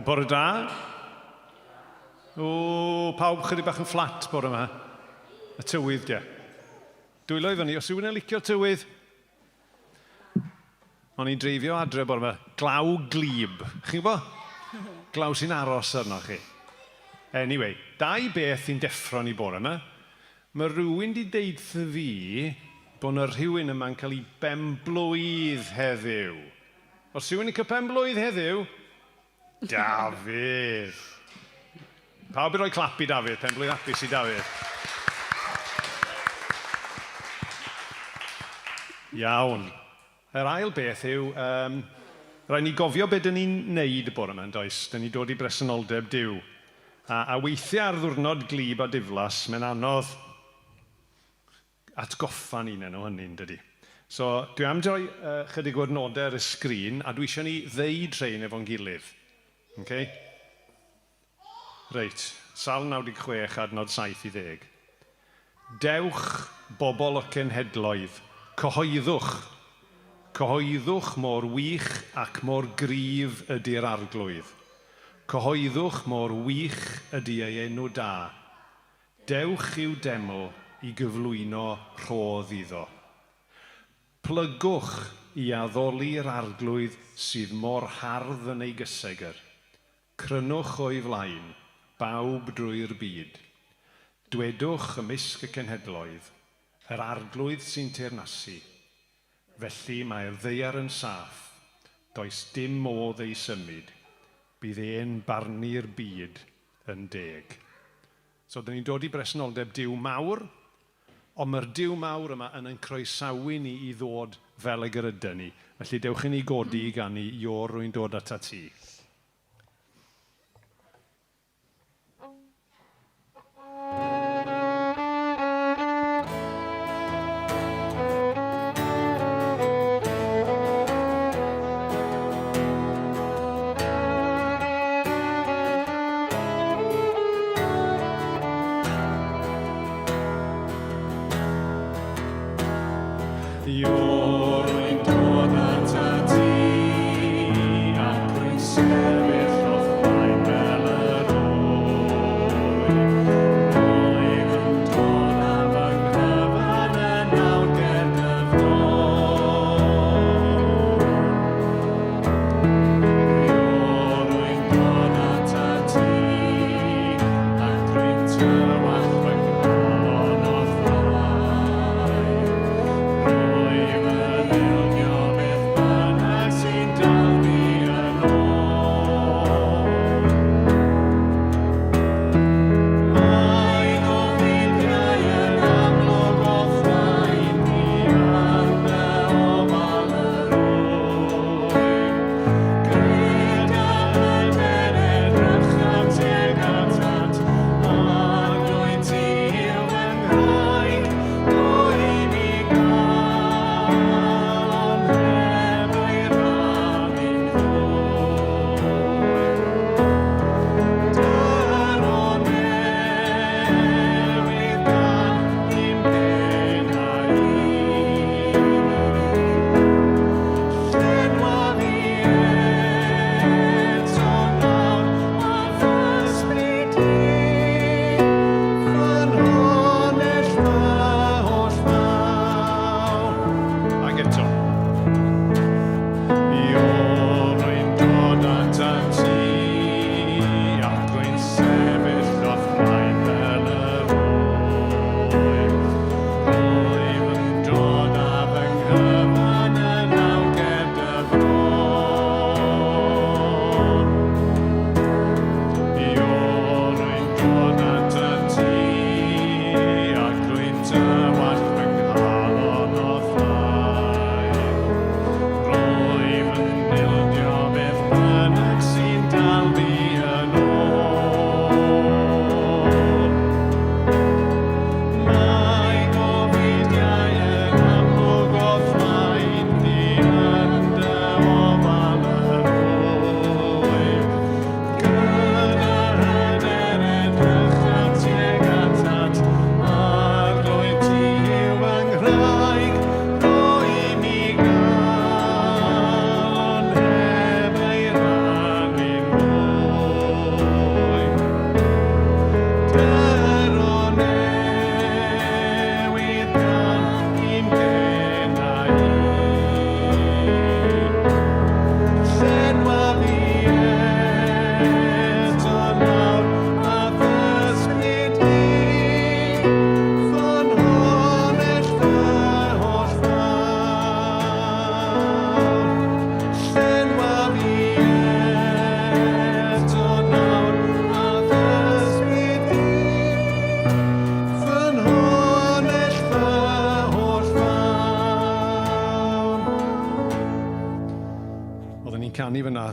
Bore da. O, pawb chydig bach yn fflat bore yma. Y tywydd, dia. Dwylo i fyny, os yw'n licio'r tywydd. O'n i'n dreifio adre bore yma. Glaw glib. Chi'n gwybod? Glaw sy'n aros arno chi. Anyway, dau beth i'n deffro ni bore yma. Mae rhywun di deud wrtho fi bod 'na rhywun yma'n cael ei ben-blwydd heddiw. Oes rhywun yn cael pen-blwydd heddiw? Dafydd! Pawb i roi clap i Dafydd, pen-blwydd hapus i Dafydd. Iawn. Yr ail beth yw, rhaid ni gofio be dyn ni'n neud bore yma, yn does? Dyn ni'n dod i bresenoldeb Duw. A weithiau ar ddiwrnod gwlyb a diflas, mae'n anodd atgoffa'n hunain o hynny, yn dydi? So, dwi am roi chydig o adnodau ar y sgrin, a dwi eisiau ni ddeud rhein efo'n gilydd. Okay? Reit, Salm 96, adnod 7 i ddeg. Dewch, bobl y cenhedloedd, cyhoeddwch! Cyhoeddwch mor wych ac mor gryf ydy'r Arglwydd. Cyhoeddwch mor wych ydy ei enw da. Dewch i'w deml i gyflwyno rhodd iddo. Plygwch i addoli'r Arglwydd sydd mor hardd yn ei gysegr. Crynwch o'i flaen, bawb drwy'r byd. Dwedwch ymysg y cenhedloedd, Yr Arglwydd sy'n teyrnasu. Felly mae'r ddaear yn saff, does dim modd ei symud, bydd e'n barnu'r byd yn deg. So, dyn ni'n dod i bresenoldeb Duw mawr, ond mae'r Duw mawr yma yn ein croesawu ni i ddod fel ag yr ydyn ni. Felly dewch i ni godi i ganu Iôr rwy'n dod atat ti. Rwy'n dod atat ti, ac rwy'n sefyll o'th flaen fel yr oedd. Rwyf yn dod â fy nghyfan yn awr ger dy fron. Rwy'n dod atat ti, ac rwy'n tywallt fy nghalon o'th flaen. Rwyf yn ildio beth bynnag sy'n dal fi yn ôl. Mae gofidiau yn amlwg o'th flaen di yn dy ofal yr wyf. Gyda hyder edrychaf tuag atat, Arglwydd.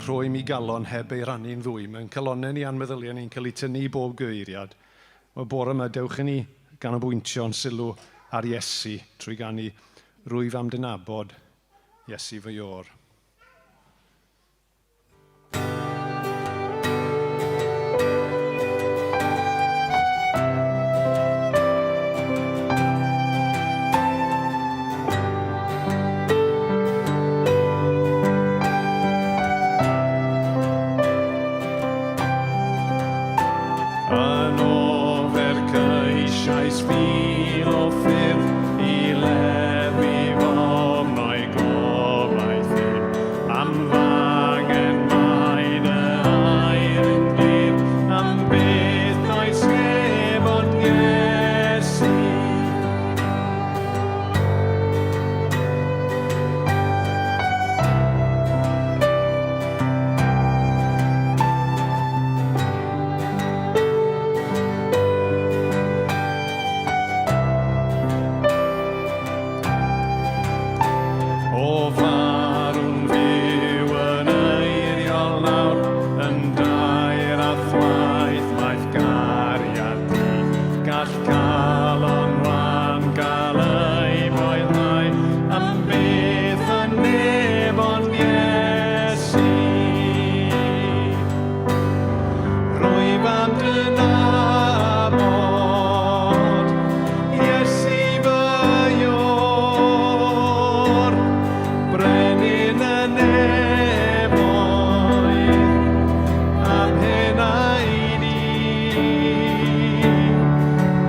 rhoi mi galon heb ei rannu'n ddwy. Mae'n calonau ni a'n meddyliau ni'n cael ei tynnu i bob gyfeiriad. Mae bore yma, dewch i ni ganolbwyntio'n sylw ar Iesu trwy ganu "Rwyf am dy nabod, Iesu fy Iôr". Yn ofer ceisiais fil o ffyrdd i leddfu f'ofn o'i gobaith ef. Am f'angen mae dy air yn glir, am byth does neb ond Iesu. O farw'n fyw yn eiriol nawr, yn daer a thwaith mae'th gariad di. Gall calon wan gael ei boenau, am byth yn neb ond Iesu. Rwyf am dy nabod, Iesu fy Iôr, Brenin y nefoedd, am henaid i.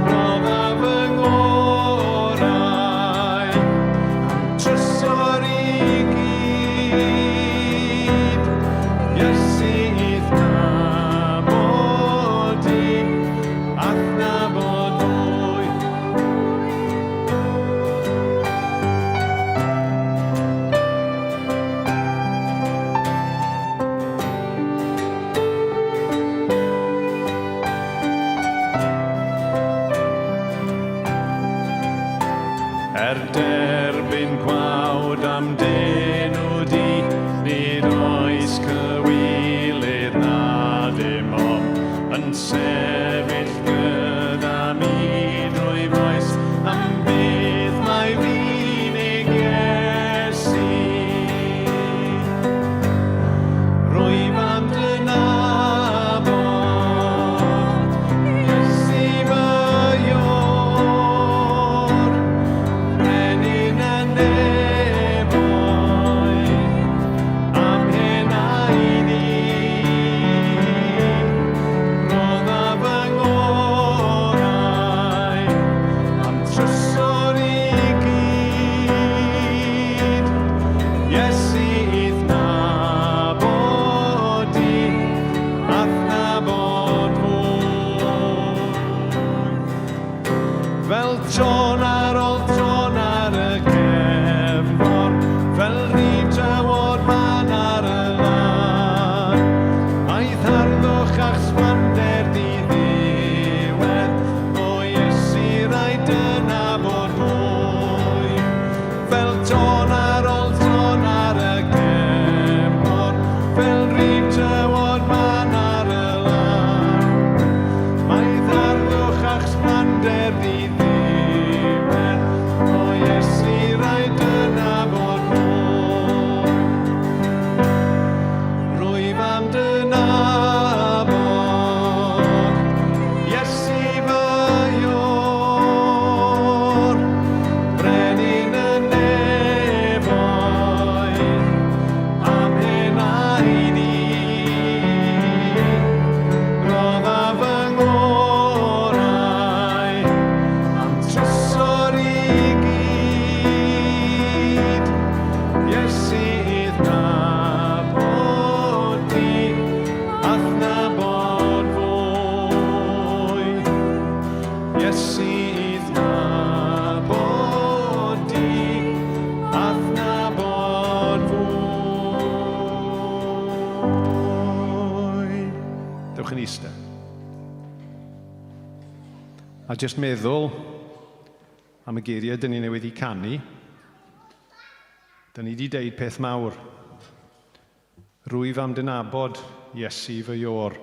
Rhoddaf fy ngorau, a'm trysor i gyd. Iesu i'th nabod di, a'th nabod fwy. Er derbyn gwawd am d'enw di, nid oes cywilydd na dim ofn yn sefyll gyda mi drwy f'oes, am byth mai f'unig Iesu. Rwyf am dy nabod, Iesu fy Iôr, Brenin y nefoedd, am henaid i. Rhoddaf fy ngorau, a'm trysor i gyd. Iesu i'th nabod di, a'th nabod fwy. Fel ton ar ôl ton ar y cefnfor, fel rhif tywod mân ar y lan. Mae'th harddwch a'ch sbander di ddiwedd, o Iesu rhaid dy nabod mwy. Fel ton ar ôl ton ar y cefnfor, fel rhif tywod mân ar y lan. Mae'th harddwch a'ch sbander di ddiwedd, o Iesu rhaid dy nabod mwy. Rwyf am dy nabod, Iesu fy Iôr, Brenin y nefoedd, am henaid i. Rhoddaf fy ngorau, a'm trysor i gyd. Iesu i'th nabod di, a'th nabod fwy. Iesu i'th nabod di, a'th nabod fwy. Dewch yn eistedd. A jyst meddwl am y geiriau dyn ni newydd i canu, dyn ni wedi deud peth mawr. Rwyf am dy nabod, Iesu fy Iôr,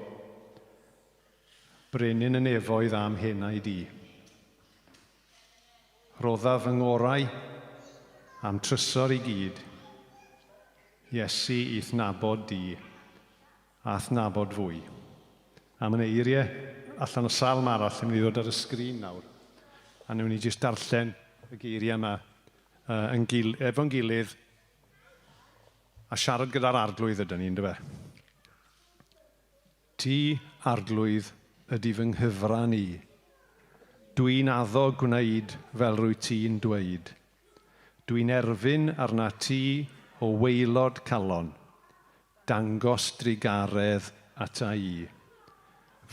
Brenin y nefoedd a'm henaid i. Rhoddaf fy ngorau a'm trysor i gyd, Iesu i'th nabod di, a'th nabod fwy. A mae 'na eiriau allan o salm arall yn mynd i ddod ar y sgrin nawr. A wnawn ni jyst darllen y geiriau yma uh, yn gil, efo'n gilydd a siarad gyda'r arglwydd ydyn ni, ynddo fe? Ti, Arglwydd, ydy fy nghyfran i. Dwi'n addo gwneud fel rwyt ti'n dweud. Dwi'n erfyn arnat ti o waelod calon, dangos drugaredd ata i,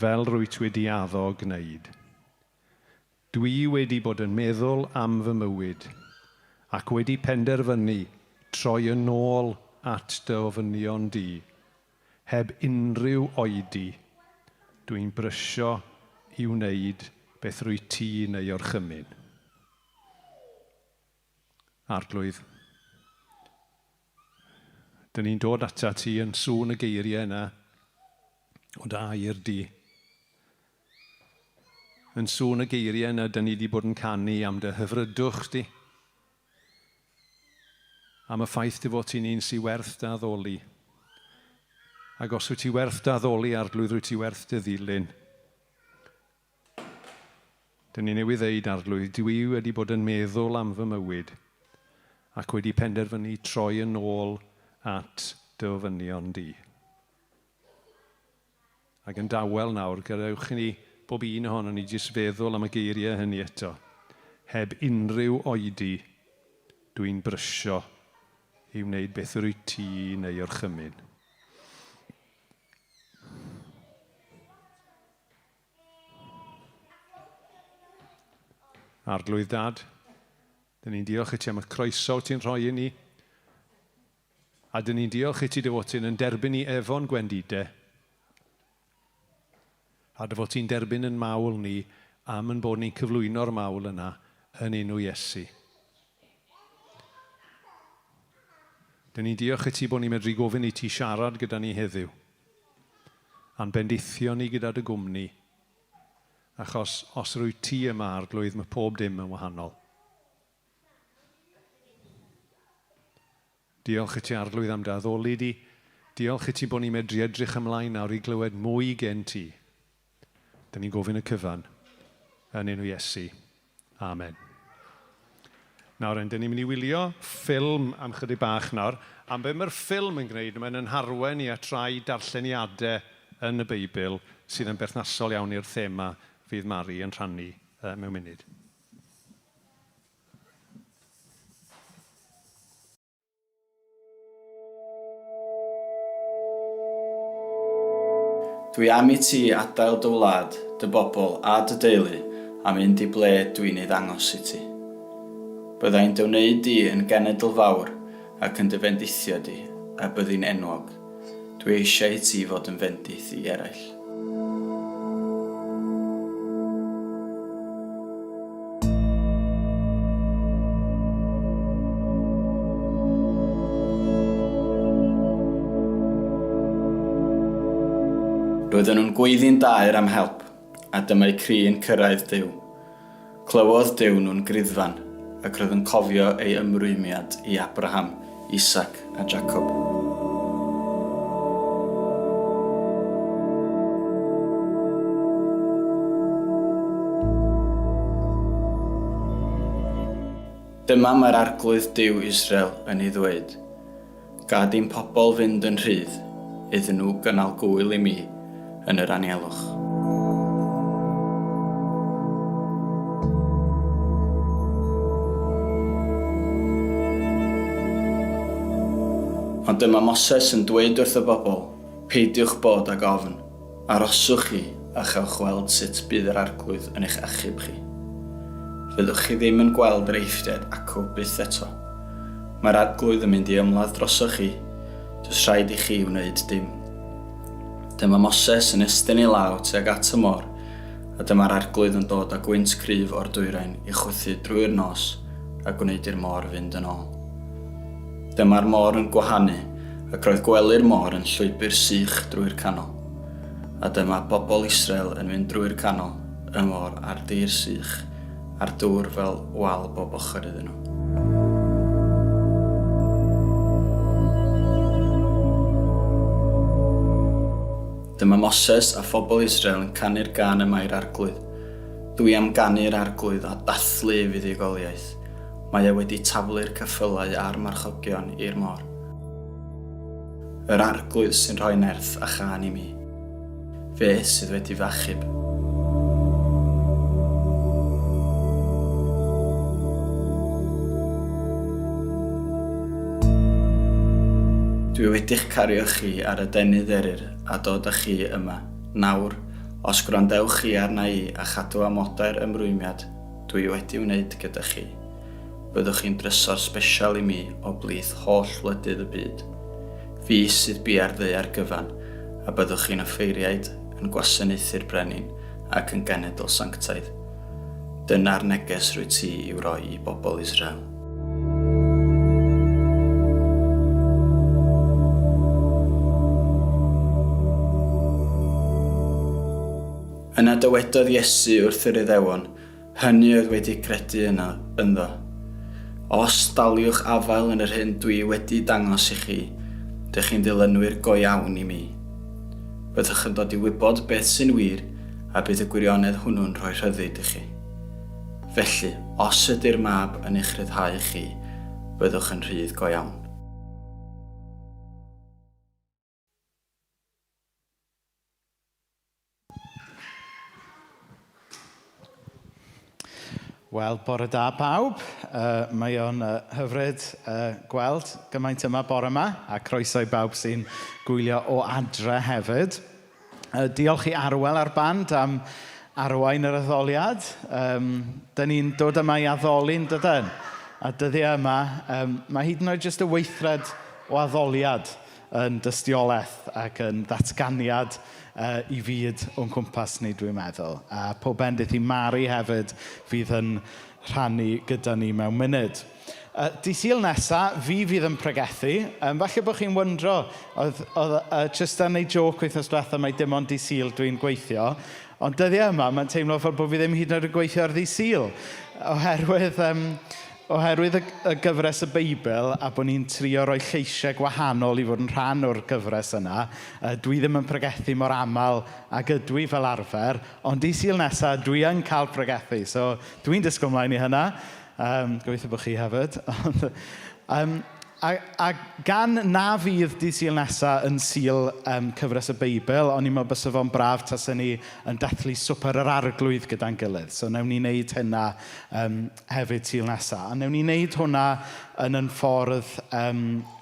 fel rwyt wedi addo gwneud. Dwi wedi bod yn meddwl am fy mywyd, ac wedi penderfynu troi yn ôl at dy ofynion di, heb unrhyw oedi. Dwi'n brysio i wneud beth rwyt ti'n ei orchymyn. Arglwydd, dyn ni'n dod atat ti yn sŵn y geiriau yna o dy air di. Yn sŵn y geiriau yna, dyn ni wedi bod yn canu am dy hyfrydwch di. Am y ffaith dy fod ti'n un sy'n werth dy addoli. Ac os wyt ti werth dy addoli, Arglwydd, rwyt ti werth dy ddilyn. Dyn ni newydd ddeud, Arglwydd, dw i wedi bod yn meddwl am fy mywyd ac wedi penderfynu troi yn ôl at dy ofynion di. Ac yn dawel nawr, gadewch i ni, bob un ohonon ni, jyst feddwl am y geiriau hynny eto. Heb unrhyw oedi, dw i'n brysio i wneud beth yr wyt ti'n ei orchymyn. Arglwydd Dad, dyn ni'n diolch i ti am y croeso wyt ti'n rhoi i ni. A dyn ni'n diolch i ti dy fod ti'n yn derbyn ni efo'n gwendide. A dy fod ti'n derbyn yn mawl ni am yn bod ni'n cyflwyno'r mawl yna yn enw Iesu. Dyn ni'n diolch i ti bod ni'n medru gofyn i ti siarad gyda ni heddiw. A'n bendithio ni gyda dy gwmni, achos os rwyt ti yma, Arglwydd, mae pob dim yn wahanol. Diolch i ti, Arglwydd, am dy addoli di. Diolch i ti bod ni'n medru edrych ymlaen nawr i glywed mwy gen ti. Dyn ni'n gofyn y cyfan yn enw Iesu. Amen. Nawr en, dyn ni'n mynd i wylio ffilm am chydig bach nawr. Am be mae'r ffilm yn gwneud, mae'n yn harwen i at rai darlleniadau yn y Beibl sydd yn berthnasol iawn i'r thema fydd Mari yn rhannu mewn munud. Dwi am i ti adael dy wlad, dy bobl a dy deulu a mynd i ble dwi'n ei ddangos i ti. Bydda i'n dy wneud di yn genedl fawr ac yn dy fendithio di, a byddi'n enwog. Dwi eisiau i ti fod yn fendith i eraill. Roedden nhw'n gweiddi'n daer am help, a dyma'u cri yn cyrraedd Duw. Clywodd Duw nhw'n griddfan, ac roedd yn cofio ei ymrwymiad i Abraham, Isaac a Jacob. Dyma mae'r Arglwydd Duw Israel yn ei ddweud, Gad i'm pobl fynd yn rhydd, iddyn nhw gynnal gŵyl i mi yn yr anialwch. Ond dyma Moses yn dweud wrth y bobl, Peidiwch bod ag ofn, aroswch chi a chewch weld sut bydd yr Arglwydd yn eich achub chi. Fyddwch chi ddim yn gweld yr Eifftiaid acw byth eto. Mae'r Arglwydd yn mynd i ymladd drosoch chi, does rhaid i chi wneud dim. Dyma Moses yn estyn ei law tuag at y môr, a dyma'r Arglwydd yn dod â gwynt cryf o'r dwyrain i chwythu drwy'r nos a gwneud i'r môr fynd yn ôl. Dyma'r môr yn gwahanu, Ac roedd gwely'r môr yn llwybr sych drwy'r canol. A dyma bobl Israel yn mynd drwy'r canol, y môr, ar dir sych, a'r dŵr fel wal bob ochr iddyn nhw. Dyma Moses a phobl Israel yn canu'r gân yma i'r Arglwydd. Dw i am ganu i'r Arglwydd a dathlu ei fuddugoliaeth. Mae e wedi taflu'r ceffylau a'r marchogion i'r môr. Yr Arglwydd sy'n rhoi nerth a chân i mi. Fe sydd wedi fy achub. Dwi wedi'ch cario chi ar adenydd eryr a dod â chi yma. Nawr, os gwrandewch chi arna i a chadw amodau'r ymrwymiad dwi wedi wneud gyda chi, byddwch chi'n drysor sbesial i mi o blith holl wledydd y byd. Fi sydd biau'r ddaear gyfan, a byddwch chi'n offeiriaid, yn gwasanaethu'r brenin, ac yn genedl sanctaidd. Dyna'r neges rwyt ti i'w roi i bobl Israel. Yna dywedodd Iesu wrth yr Iddewon, Hynny oedd wedi credu yno, ynddo. Os daliwch afael yn yr hyn dwi wedi dangos i chi, dych chi'n ddilynwyr go iawn i mi. Byddwch yn dod i wybod beth sy'n wir a bydd y gwirionedd hwnnw'n rhoi rhyddid i chi. Felly, os ydy'r Mab yn eich rhyddhau chi, byddwch yn rhydd go iawn. Wel, bore da pawb. Mae o'n hyfryd gweld gymaint yma bore yma, a croeso i bawb sy'n gwylio o adre hefyd. Diolch i Arwel a'r band am arwain yr addoliad. Dyn ni'n dod yma i addoli'n dydyn? A dyddiau yma, mae hyd yn oed jyst y weithred o addoliad yn dystiolaeth ac yn ddatganiad i fyd o'n cwmpas ni, dwi'n meddwl. A pob bendith i Mari hefyd fydd yn rhannu gyda ni mewn munud. Dydd Sul nesa, fi fydd yn pregethu. Falle bod chi'n wyndro, oedd, oedd Tristan wneud jôc wythnos diwetha mai dim ond dydd Sul dwi'n gweithio. Ond dyddiau yma, mae'n teimlo fel bod fi ddim hyd yn oed yn gweithio ar ddydd Sul. Oherwydd, Oherwydd y y gyfres y Beibl a bod ni'n trio rhoi lleisiau gwahanol i fod yn rhan o'r gyfres yna, dwi ddim yn pregethu mor aml ag ydw i fel arfer, ond dydd Sul nesa dwi yn cael pregethu, so dwi'n disgwyl mlaen i hynna. Gobeithio bod chi hefyd. Ond, a a gan na fydd dydd Sul nesa yn Sul cyfres y Beibl, o'n i'n meddwl bysa fo'n braf tasen ni yn dathlu Swper yr Arglwydd gyda'n gilydd. So wnawn ni wneud hynna hefyd Sul nesa. A wnawn ni wneud hwnna yn yn ffordd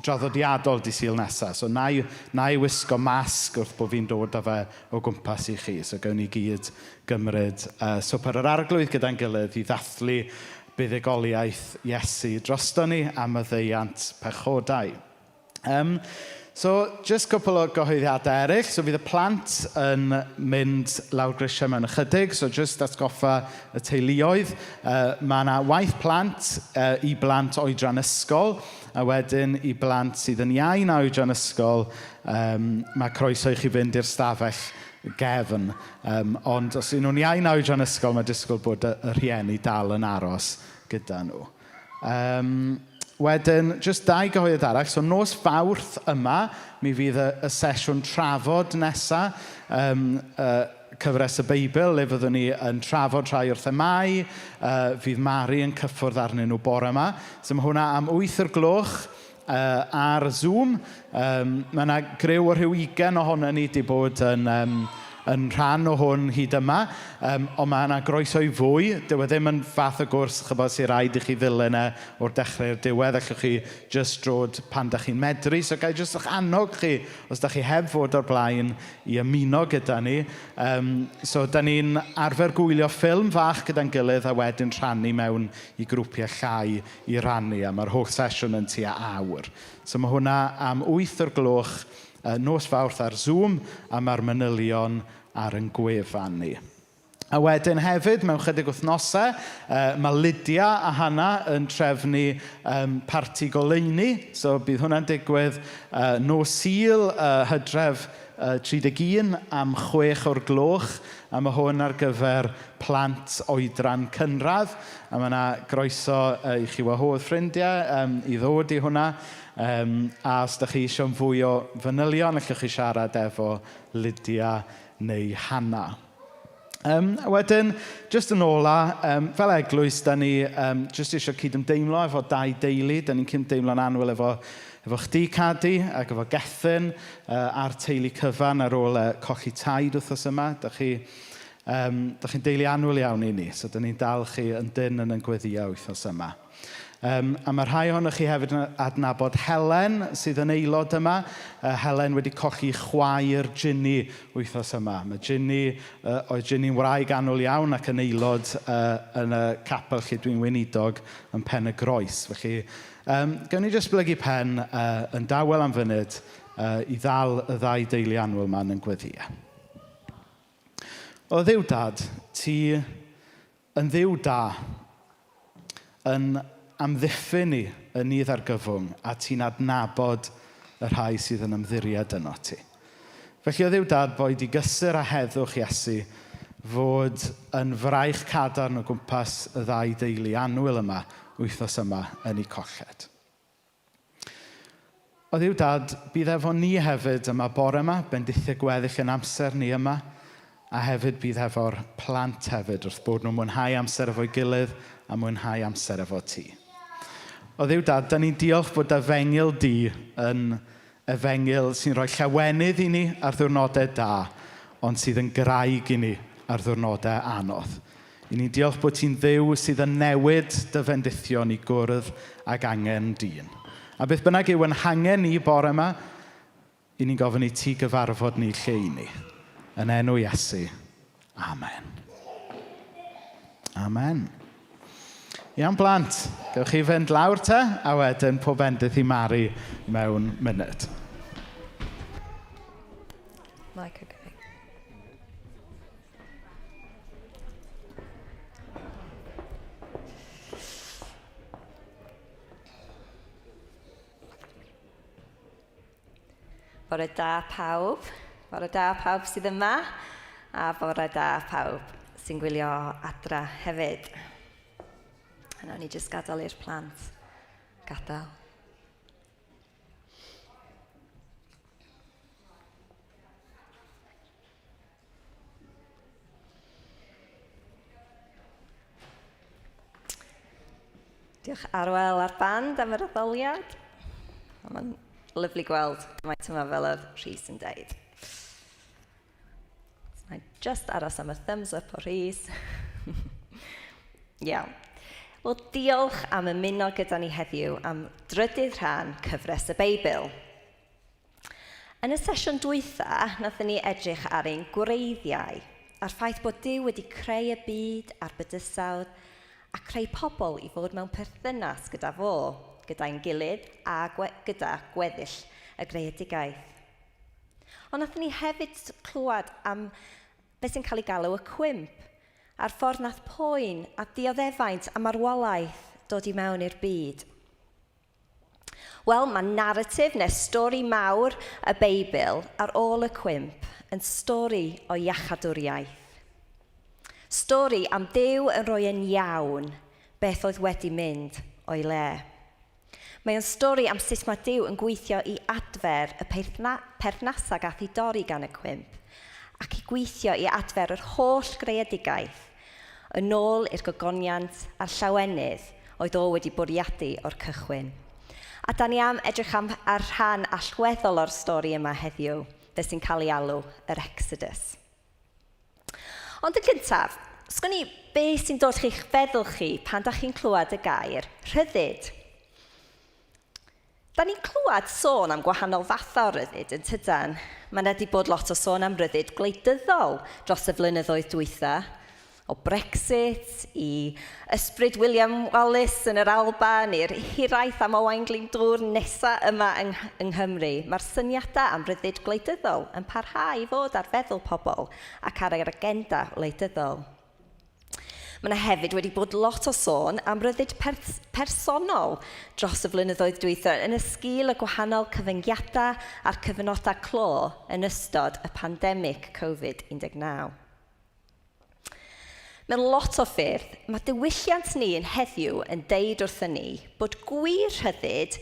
draddodiadol dydd Sul nesa. So wna i wna i wisgo masg wrth bod fi'n dod â fe o gwmpas i chi. So gawn ni gyd gymryd Swper yr Arglwydd gyda'n gilydd i ddathlu buddugoliaeth Iesu drosto ni a maddeuant pechodau. So, jyst cwpl o gyhoeddiadau eraill. So, fydd y plant yn mynd lawr grisiau mewn ychydig, so jyst atgoffa y teuluoedd. Mae 'na waith plant i blant oedran ysgol, a wedyn i blant sydd yn iau na oedran ysgol, mae croeso i chi fynd i'r stafell gefn. Ond os 'y nhw'n iau na oedran ysgol, mae disgwyl bod y y rhieni dal yn aros gyda nhw. Wedyn, jyst dau gyhoeddiad arall. So, nos Fawrth yma, mi fydd y y sesiwn trafod nesa, cyfres y Beibl, le fyddwn ni yn trafod rhai o'r themâu. Fydd Mari yn cyffwrdd arnyn nhw bore yma. So, mae hwnna am wyth o'r gloch ar Zoom. Mae 'na griw o rhyw ugain ohonon ni 'di bod yn yn rhan o hwn hyd yma, ond mae 'na groeso i fwy. Dyw e ddim yn fath o gwrs, chibod, sy raid i chi ddilyn e o'r dechrau i'r diwedd. Allwch chi jyst drod pan dach chi'n medru. So ga i jyst eich annog chi, os dach chi heb fod o'r blaen, i ymuno gyda ni. So, dan ni'n arfer gwylio ffilm fach gyda'n gilydd a wedyn rhannu mewn i grwpiau llai i rannu, a mae'r holl sesiwn yn tua awr. So mae hwnna am wyth o'r gloch nos Fawrth ar Zoom, a mae'r manylion ar ein gwefan ni. A wedyn hefyd, mewn chydig wythnosau, mae Lydia a Hannah yn trefnu parti goleuni. So bydd hwnna'n digwydd nos Sul, Hydref 31 am 6 o'r gloch. A mae hwn ar gyfer plant oedran cynradd. A mae yna groeso i chi wahodd ffrindiau i ddod i hwnna. A os ydych chi eisiau fwy o fanylion, allwch chi siarad efo Lydia neu Hannah. Wedyn, jyst yn ola, fel eglwys, da ni jyst eisiau cydymdeimlo efo dau deulu. Da ni'n cydymdeimlo'n annwyl efo chdi, Cadi, ac efo Gethin, a'r teulu cyfan ar ôl colli taid wythnos yma. Da chi'n deulu annwyl iawn i ni, so da ni'n dal chi yn dynn yn ein gweddïau wythnos yma. A mae rhai ohonoch chi hefyd yn adnabod Helen, sydd yn aelod yma. Helen wedi colli chwaer Ginny wythnos yma. Mae Ginny, oedd Ginny'n wraig annwyl iawn ac yn aelod yn y capel lle dwi'n weinidog yn Pen y Groes. Felly, gawn ni jyst blygu pen yn dawel am funud i ddal y ddau deulu annwyl yma yn ein gweddïau. O Dduw Dad, ti yn Dduw da, yn amddiffyn ni yn nydd argyfwng, a ti'n adnabod y rhai sydd yn ymddiried yno ti. Felly o Dduw Dad, boed i gysur a heddwch Iesu fod yn fraich cadarn o gwmpas y ddau deulu annwyl yma wythnos yma yn eu colled. O Dduw Dad, bydd efo ni hefyd yma bore yma, bendithio gweddill yn amser ni yma, a hefyd bydd efo'r plant hefyd wrth bod nhw'n mwynhau amser efo'i gilydd a mwynhau amser efo ti. O Dduw Dad, da ni'n diolch bod efengyl di yn efengyl sy'n rhoi llawenydd i ni ar ddiwrnodau da, ond sydd yn graig i ni ar ddiwrnodau anodd. I ni'n diolch bod ti'n Dduw sydd yn newid dy fendithion i gwrdd ag angen dyn. A beth bynnag yw yn hangen ni bore yma, i ni'n gofyn i ti gyfarfod ni lle i ni. Yn enw Iesu. Amen. Amen. Iawn blant, gewch chi fynd lawr te, a wedyn pob bendith i Mari mewn munud. Mike, okay. Bore da pawb. Bore da pawb sydd yma. A bore da pawb sy'n gwylio adra hefyd. A nawn ni jyst gadael i'r plant gadael. Diolch Arwel a'r band am yr addoliad. Mae'n lyflu gweld gymaint yma fel oedd Rhys yn deud. So, na i just aros am y thumbs up o Rhys. Iawn. Wel, diolch am ymuno gyda ni heddiw am drydydd rhan cyfres y Beibl. Yn y sesiwn dwytha, nathon ni edrych ar ein gwreiddiau, a'r ffaith bod Duw wedi creu y byd a'r bydysawd a creu pobl i fod mewn perthynas gyda fo, gyda'n gilydd a gwe gyda gweddill y greadigaeth. Ond nathon ni hefyd clywed am beth sy'n cael ei galw y cwymp, a'r ffordd nath poen a dioddefaint a marwolaeth dod i mewn i'r byd. Wel, mae naratif neu stori mawr y Beibl ar ôl y cwymp yn stori o iachadwriaeth. Stori am Duw yn rhoi yn iawn beth oedd wedi mynd o'i le. Mae o'n stori am sut mae Duw yn gweithio i adfer y perthnasau gath ei dorri gan y cwymp, ac i gweithio i adfer yr holl greadigaeth yn ôl i'r gogoniant a'r llawenydd oedd o wedi bwriadu o'r cychwyn. A da ni am edrych am, ar rhan allweddol o'r stori yma heddiw, fe sy'n cael ei alw yr Exodus. Ond yn gyntaf, sgwn i beth sy'n dod chi'ch feddwl chi pan da chi'n clywed y gair rhyddid. Da ni'n clywed sôn am gwahanol fathau o ryddid yn tydan. Mae 'na 'di bod lot o sôn am ryddid gwleidyddol dros y flynyddoedd dwytha, o Brexit i ysbryd William Wallace yn yr Alban i'r hiraeth am Owain Glyndŵr nesa yma yng, yng Nghymru. Mae'r syniadau am ryddid gwleidyddol yn parhau i fod ar feddwl pobl ac ar yr agenda wleidyddol. Mae yna hefyd wedi bod lot o sôn am ryddid personol dros y flynyddoedd dwytha yn y sgil y gwahanol cyfyngiadau a'r cyfnodau clo yn ystod y pandemig Covid-19. Mewn lot o ffyrdd, mae diwylliant ni yn heddiw yn deud wrthyn ni bod gwir rhyddid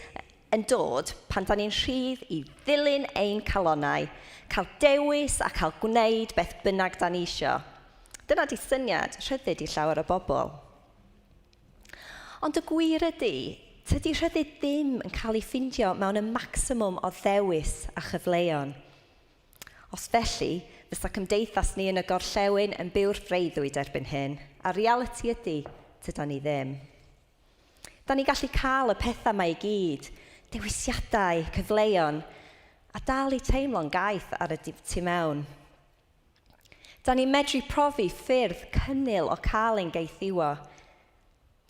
yn dod pan da ni'n rhydd i ddilyn ein calonnau, cael dewis a cael gwneud beth bynnag da ni isio. Dyna di syniad rhyddid i llawer o bobl. Ond y gwir ydy, tydi rhyddid ddim yn cael ei ffindio mewn y maximwm o ddewis a chyfleon. Os felly, fysa cymdeithas ni yn y gorllewin yn byw'r freuddwyd erbyn hyn, a realiti ydy, tyda ni ddim. Da ni gallu cael y pethau yma i gyd, dewisiadau, cyfleon, a dal i teimlo'n gaeth ar y tu mewn. Da ni'n medru profi ffyrdd cynnil o cael ein gaethiwo,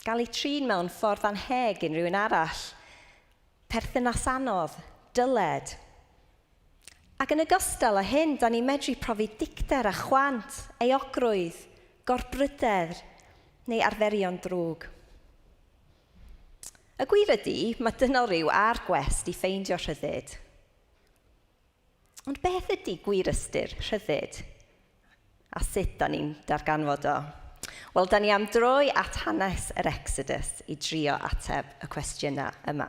gael ei trin mewn ffordd anheg unrhyw un arall, perthynas anodd, dyled. Ac yn ogystal â hyn, da ni'n medru profi dicter a chwant, euogrwydd, gorbryder neu arferion drwg. Y gwir ydy, mae dynol rhyw ar gwest i ffeindio rhyddid. Ond beth ydy gwir ystyr rhyddid? A sut da ni'n darganfod o? Wel, da ni am droi at hanes yr Exodus i drio ateb y cwestiynau yma.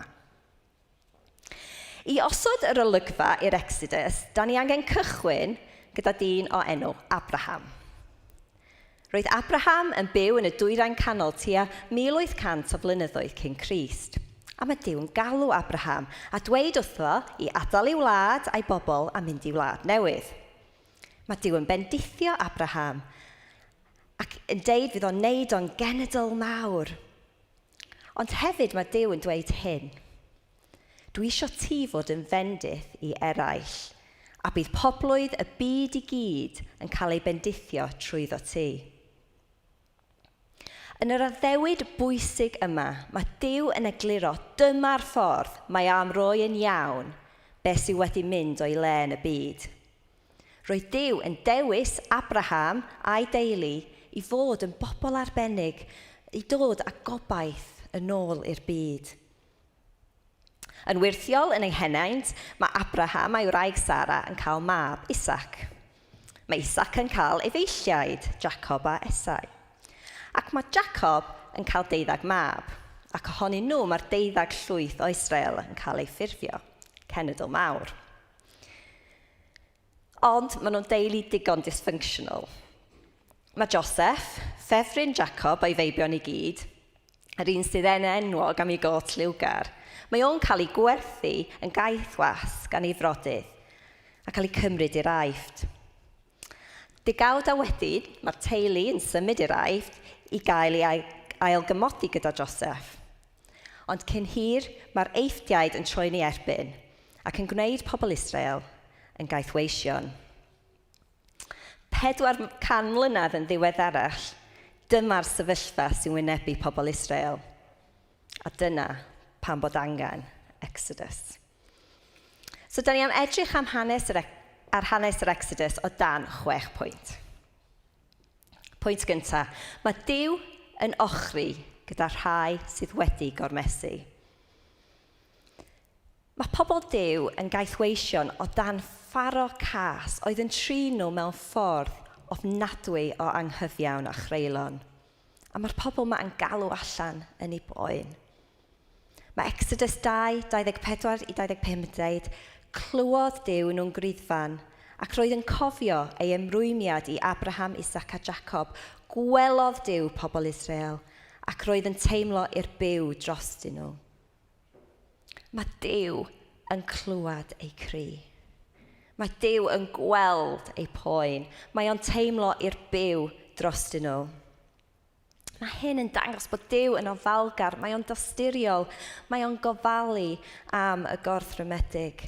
I osod yr olygfa i'r Exodus, da ni angen cychwyn gyda dyn o enw Abraham. Roedd Abraham yn byw yn y dwyrain canol tua 1800 o flynyddoedd cyn Crist. A mae Duw yn galw Abraham a dweud wrtho i adael ei wlad a'i bobl a mynd i wlad newydd. Mae Duw yn bendithio Abraham ac yn deud fydd o'n neud o'n genedl mawr. Ond hefyd mae Duw yn dweud hyn. Dwi isio ti fod yn fendith i eraill, a bydd poblwydd y byd i gyd yn cael ei bendithio trwyddo ti. Yn yr addewid bwysig yma, mae Duw yn egluro dyma'r ffordd mae am roi yn iawn beth sydd wedi mynd o'i le yn y byd. Roedd Duw yn dewis Abraham a'i deulu i fod yn bobl arbennig, i dod â gobaith yn ôl i'r byd. Yn wyrthiol yn ei henaint, mae Abraham a'i wraig Sara yn cael mab, Isaac. Mae Isaac yn cael efeilliaid, Jacob a Esau. Ac mae Jacob yn cael deuddag mab, ac ohonyn nhw mae'r deuddag llwyth o Israel yn cael ei ffurfio, cenedl mawr. Ond maen nhw'n deulu digon dysfunctional. Mae Joseph, ffefryn Jacob a'i feibion i gyd, yr un sydd yn enwog am ei got liwgar, mae o'n cael ei gwerthu yn gaethwas gan ei frodydd a cael ei cymryd i'r Aifft. Degawd a wedyn, mae'r teulu yn symud i'r Aifft i gael ei ailgymodi gyda Joseph. Ond cyn hir, mae'r Eifftiaid yn troi'n ei erbyn ac yn gwneud pobl Israel yn gaethweision. 400 mlynedd yn ddiweddarach, dyma'r sefyllfa sy'n wynebu pobl Israel. A dyna pam bod angen Exodus. So, da ni am edrych am hanes yr, ar hanes yr Exodus o dan chwech pwynt. Pwynt gyntaf, mae Duw yn ochri gyda rhai sydd wedi gormesu. Mae pobl Duw yn gaethweision o dan Pharo cas oedd yn trin nhw mewn ffordd ofnadwy o anghyfiawn a chreulon. A mae'r pobl yma yn galw allan yn ei boen. Mae Exodus 2, 24 i 25 yn dweud, Clywodd Duw nhw'n griddfan, ac roedd yn cofio ei ymrwymiad i Abraham, Isaac a Jacob. Gwelodd Duw pobl Israel, ac roedd yn teimlo i'r byw drostyn nhw. Mae Duw yn clywed eu cri. Mae Duw yn gweld eu poen. Mae o'n teimlo i'r byw drostyn nhw. Mae hyn yn dangos bod Duw yn ofalgar, mae o'n dosturiol, mae o'n gofalu am y gorthrymedig.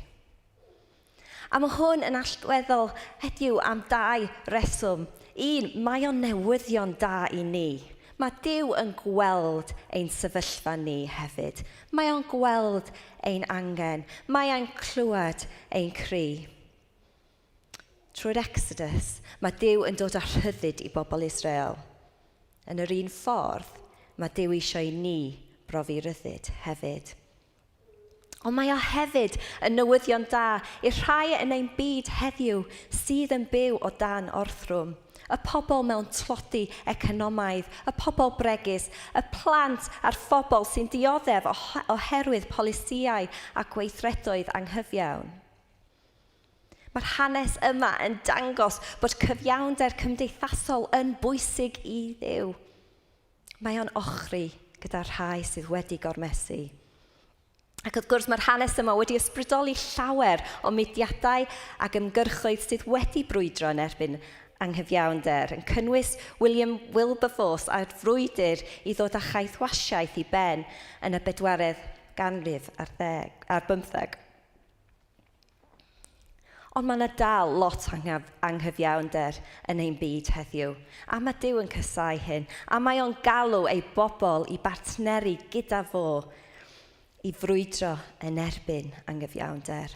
A mae hwn yn allweddol heddiw am dau reswm. Un, mae o'n newyddion da i ni. Mae Duw yn gweld ein sefyllfa ni hefyd. Mae o'n gweld ein angen. Mae o'n clywed ein cri. Trwy'r Exodus, mae Duw yn dod â rhyddid i bobl Israel. Yn yr un ffordd, mae Duw eisiau i ni brofi rhyddid hefyd. Ond mae o hefyd yn newyddion da i'r rhai yn ein byd heddiw sydd yn byw o dan orthrwm. Y pobl mewn tlodi economaidd, y pobl bregus, y plant a'r phobl sy'n dioddef oherwydd polisïau a gweithredoedd anghyfiawn. Mae'r hanes yma yn dangos bod cyfiawnder cymdeithasol yn bwysig i Dduw. Mae o'n ochri gyda'r rhai sydd wedi gormesu. Ac wrth gwrs mae'r hanes yma wedi ysbrydoli llawer o mudiadau ac ymgyrchoedd sydd wedi brwydro yn erbyn anghyfiawnder, yn cynnwys William Wilberforce a'r frwydr i ddod â chaethwasiaeth i ben yn y bedwaredd ganrif ar, ddeg, ar bymtheg. Ond mae yna dal lot anghyfiawnder yn ein byd heddiw. A mae Duw yn casáu hyn. A mae o'n galw ei bobl i bartneri gyda fo i frwydro yn erbyn anghyfiawnder.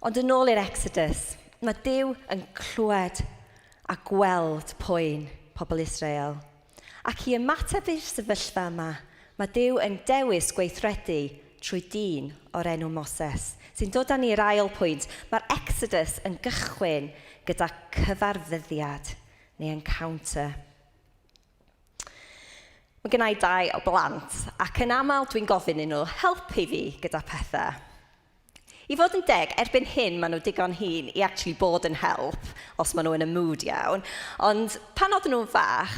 Ond yn ôl i'r Exodus, mae Duw yn clywed a gweld poen pobl Israel. Ac i ymateb i'r sefyllfa yma, mae Duw yn dewis gweithredu trwy dyn o'r enw Moses, sy'n dod â ni i'r ail pwynt. Mae'r Exodus yn gychwyn gyda cyfarfyddiad neu encounter. Mae gen i dau o blant, ac yn aml dwi'n gofyn i nhw helpu fi gyda pethau. I fod yn deg, erbyn hyn maen nhw digon hŷn i actually bod yn help, os maen nhw yn y mood iawn. Ond pan oedden nhw'n fach,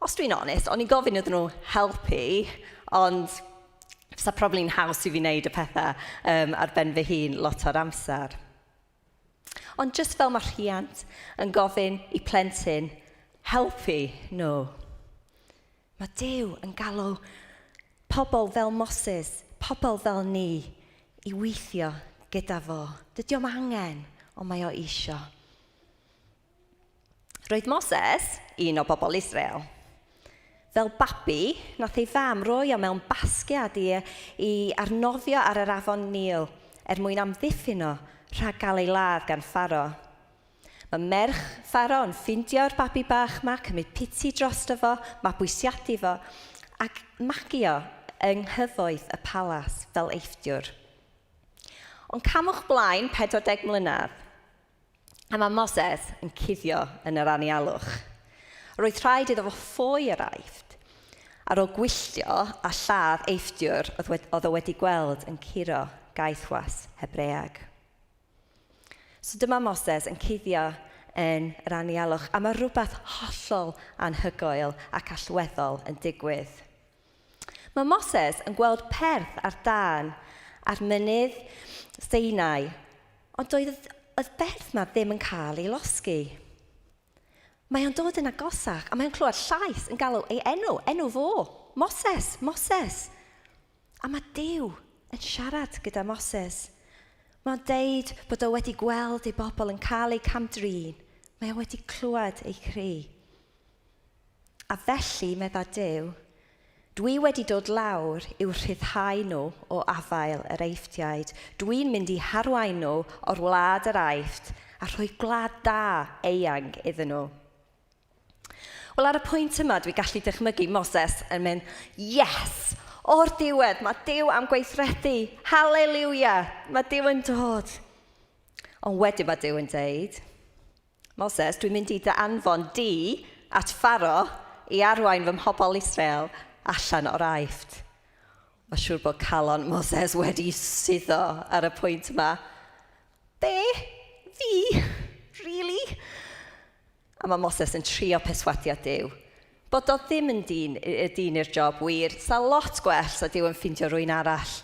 os dwi'n onest, o'n i'n gofyn iddyn nhw helpu, ond fysa probably'n haws i fi wneud y pethau ar ben fy hun lot o'r amser. Ond jyst fel mae rhiant yn gofyn i plentyn helpu nhw, mae Duw yn galw pobl fel Moses, pobl fel ni, i weithio gyda fo. Dydy o'm angen, ond mae o isio. Roedd Moses, un o bobl Israel, fel babi, nath ei fam roi o mewn basgiad i, i arnofio ar yr afon Nil er mwyn amddiffyn o rhag gael ei ladd gan Pharo. Mae merch Pharo yn ffeindio'r babi bach ma, cymryd piti drosto fo, mabwysiadu fo, ac magu o yng nghyfoeth y palas fel Eifftiwr. Ond camwch blaen 40 mlynedd, a mae Moses yn cuddio yn yr anialwch. Roedd rhaid iddo fo ffoi yr Aifft, ar ôl gwylltio a lladd Eifftiwr oedd o wedi gweld yn curo gaethwas Hebreag. So dyma Moses yn cuddio yn yr anialwch, a mae rhywbeth hollol anhygoel ac allweddol yn digwydd. Mae Moses yn gweld perth ar dân ar mynydd Sinai, ond doedd y berth ma ddim yn cael ei losgi. Mae o'n dod yn agosach, a mae'n clywed llais yn galw ei enw, enw fo, Moses, Moses. A mae Duw yn siarad gyda Moses. Mae'n deud bod o wedi gweld ei bobl yn cael eu cam-drin. Mae o wedi clywed eu cri. A felly, medda Duw, dwi wedi dod lawr i'w rhyddhau nhw o afael yr Eifftiaid. Dwi'n mynd i harwain nhw o'r wlad yr Aifft a rhoi gwlad da eang iddyn nhw. Wel, ar y pwynt yma, dwi gallu dychmygu Moses yn mynd, yes, o'r diwedd, mae Duw am gweithredu, haleluia, mae Duw yn dod. Ond wedyn mae Duw yn deud, Moses, dwi'n mynd i dy anfon di at Pharo i arwain fy mhobl Israel allan o'r Aifft. Mae siŵr bod calon Moses wedi suddo ar y pwynt yma. Be? Fi? Really? A mae Moses yn trio perswadio Duw. Bod o ddim yn dyn, y dyn i'r job wir. Sa lot gwell sa Duw yn ffindio rhywun arall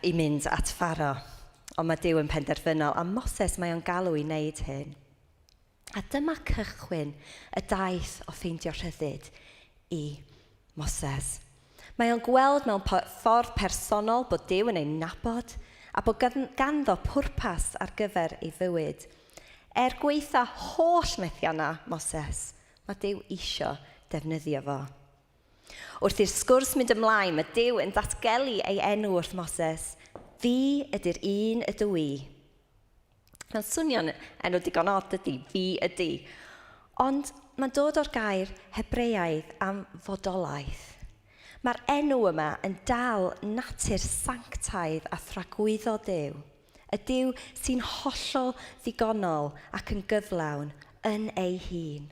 i mynd at Pharo. Ond mae Duw yn penderfynol, a Moses mae o'n galw i wneud hyn. A dyma cychwyn y daith o ffeindio rhyddid i Moses. Mae o'n gweld mewn ffordd personol bod Duw yn ei nabod a bod ganddo pwrpas ar gyfer ei fywyd. Er gwaetha holl methiannau Moses, mae Duw isio defnyddio fo. Wrth i'r sgwrs mynd ymlaen, mae Duw yn datgelu ei enw wrth Moses. Fi ydy'r un ydw i. Mae'n swnio'n enw digon od ydy, fi ydy. Ond mae'n dod o'r gair Hebreaidd am fodolaeth. Mae'r enw yma yn dal natur sanctaidd a thragwyddo Duw, y Duw sy'n hollol ddigonol ac yn gyflawn yn ei hun.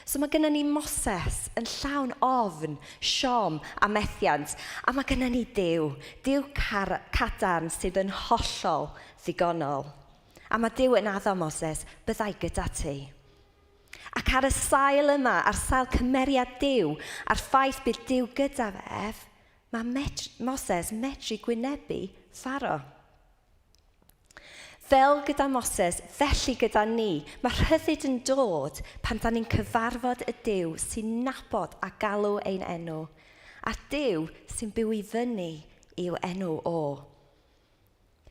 So mae gennym ni Moses yn llawn ofn, siom a methiant, a mae gennym ni Duw, Duw cadarn sydd yn hollol ddigonol. A mae Duw yn addo Moses, byddai gyda ti. Ac ar y sail yma, ar sail cymeriad Duw, a'r ffaith bydd Duw gyda fe, mae Moses medru gwynebu Pharaoh. Fel gyda Moses, felly gyda ni, mae rhyddid yn dod pan da ni'n cyfarfod y Duw sy'n nabod a galw ein enw, a Duw sy'n byw i fyny i'w enw o.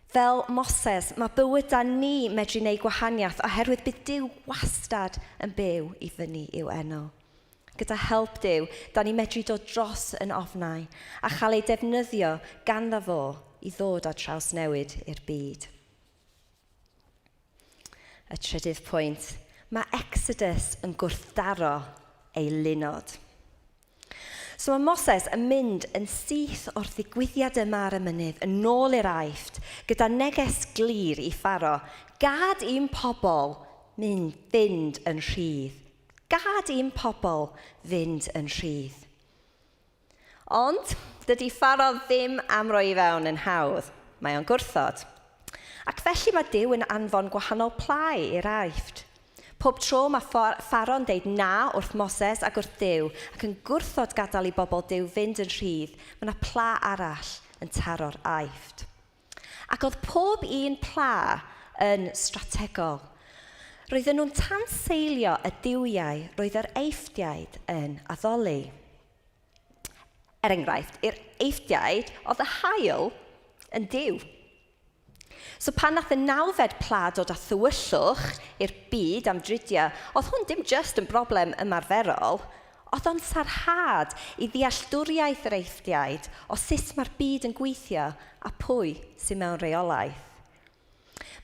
Fel Moses, mae bywydau ni medru wneud gwahaniaeth oherwydd bydd Duw wastad yn byw i fyny i'w enw. Gyda help Duw, da ni medru dod dros yn ofnau a chael ei defnyddio ganddo fo i ddod â trawsnewid i'r byd. Y trydydd pwynt, mae Exodus yn gwrthdaro ei lunod. So mae Moses yn mynd yn syth o'r ddigwyddiad yma ar y mynydd yn ôl i'r Aifft gyda neges glir i Pharo, gad i'm pobl mynd fynd yn rhydd. Gad i'm pobl fynd yn rhydd. Ond dydy Pharo ddim am roi i fewn yn hawdd. Mae o'n gwrthod. Ac felly mae Duw yn anfon gwahanol plau i'r Aifft. Pob tro mae Pharo'n deud na wrth Moses ac wrth Duw ac yn gwrthod gadael i bobl Duw fynd yn rhydd, mae yna pla arall yn taro'r Aifft. Ac oedd pob un pla yn strategol. Roedden nhw'n tanseilio y duwiau roedd yr Eifftiaid yn addoli. Er enghraifft, i'r Eifftiaid oedd y haul yn duw. So pan nath y nawfed pla dod â thywyllwch i'r byd am dridiau, oedd hwn dim just yn broblem ymarferol, oedd o'n sarhad i ddealltwriaeth yr Eifftiaid o sut mae'r byd yn gweithio a pwy sy'n mewn reolaeth.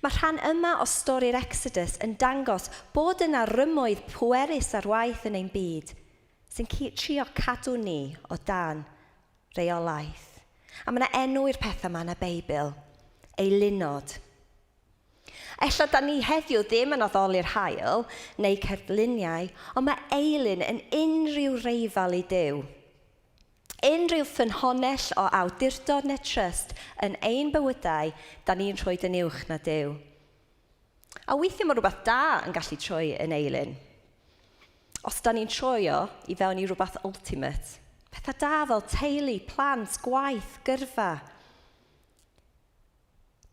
Mae rhan yma o stori'r Exodus yn dangos bod yna rymoedd pwerus ar waith yn ein byd sy'n trio cadw ni o dan reolaeth. A mae yna enw i'r pethau yma yn y Beibl, eilunod. Ella da ni heddiw ddim yn addoli'r haul neu cerfluniau, ond mae eilun yn unrhyw reifal i Duw. Unrhyw ffynhonnell o awdurdod neu trust yn ein bywydau, da ni'n rhoi yn uwch na Duw. A weithiau mae rhywbeth da yn gallu troi yn eilun. Os da ni'n troio i fewn i rhywbeth ultimate, pethau da fel teulu, plant, gwaith, gyrfa.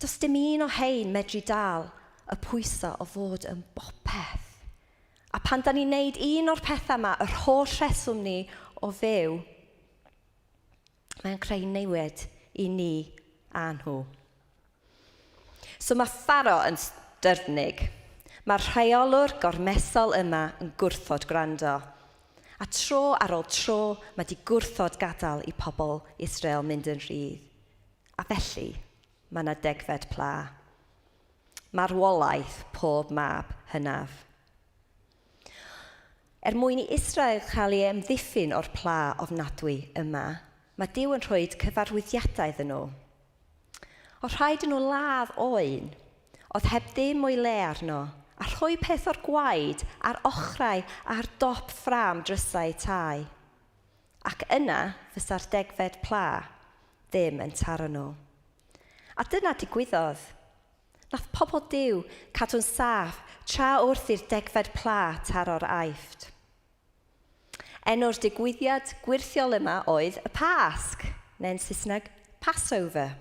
Does dim un o hein medru dal y pwysau o fod yn bopeth. A pan da ni'n neud un o'r pethau yma, yr holl rheswm ni o fyw, mae'n creu newid i ni a nhw. So mae Pharo yn styrnig. Mae'r rheolwr gormesol yma yn gwrthod gwrando. A tro ar ôl tro, mae di gwrthod gadael i pobl Israel mynd yn rhydd. A felly, mae yna degfed pla. Marwolaeth pob mab hynaf. Er mwyn i Israel cael ei amddiffyn o'r pla ofnadwy yma, mae Duw yn rhoi cyfarwyddiadau iddyn nhw. Oedd rhaid i nhw ladd oen, oedd heb ddim o'i le arno, a rhoi peth o'r gwaed ar ochrau a'r dop ffrâm drysau tai. Ac yna fysa'r degfed pla ddim yn taro nhw. A dyna digwyddodd. Nath pobl Duw cadw'n saff tra wrth i'r degfed pla taro'r Aifft. Enw'r digwyddiad gwyrthiol yma oedd y Pasg, neu'n Saesneg Passover.